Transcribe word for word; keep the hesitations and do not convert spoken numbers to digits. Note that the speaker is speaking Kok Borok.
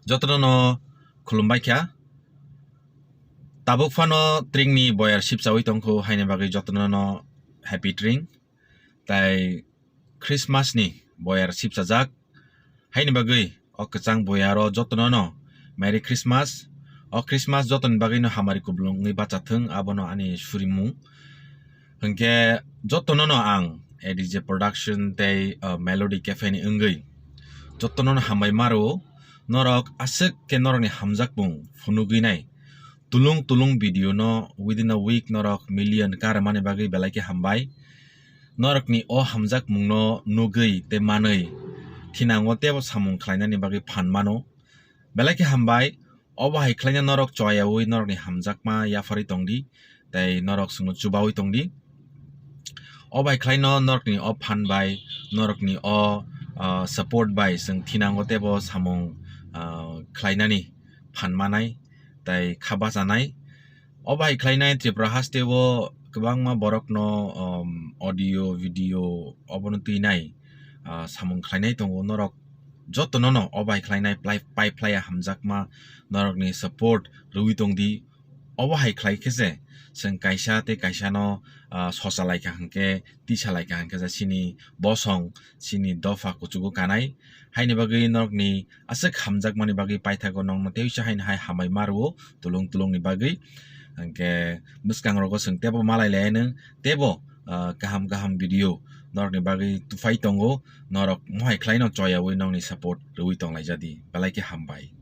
Jotono no khulumbai kha. Tabuk phano tringni boyar sipchawi tongkhu, haini bagwi jotono no happy tring. Tai Christmas ni boyar sipchajak, haini bagwi o kwchang boyaro jotono no Merry Christmas. O Christmas jotoni bagwi no hamari kublung wngwi bachathwng, abono ani surimung. Hwnkhe jotono no ang A D J Production tei, uh, Melody Cafe ni wngwi jotono no hambai maro. Norok aswk khe norokni hamjakmung phunugwi nai. Tulung tulung video no within a week norok million karmani bagwi belai khe hambai. Norokni o hamjakmung no nugwi tei manwi thinango teibo samung khlainani bagwi phan mano. Belai khe hambai. Obo hai khlaina norok choyawi norokni hamjakma yapharwi tongdi, tei norok chwngno chubawi tongdi. Obo hai khlaino norokni o phan bai, norokni o, ah, support bai chwng thinango teibo samung, ah, khlainani phan manai tei kha bachanai. Obo hai khlainai Tripura hasteo kwbangma borokno, um, audio, video obono twinai, ah, samung khlainai tongo. Norok jotono no obo hai khlainai plai-, pai phlaiya hamjakma norokni support rwui tongdi. Obo hai khlai khe se chwng kaisa tei kaisa no, ah, sosa lai kha hwnkhe, tisa lai kha hwnkhe se chini bosong, chini dopha kuchugo kanai. Haini bagwi norokni aswk hamjakmani bagwi paithago nokno tei uisa haino hai hambai ma rwo tulung tulungni bagwi. Hwnkhe bwskangrogo chwng teibo malai laianw, teibo, ah, kaham kaham video norokni bagwi tufai tongo. Norok mohai khlaino choyawi nokni support rwui tonglaijadi. Belai khe hambai.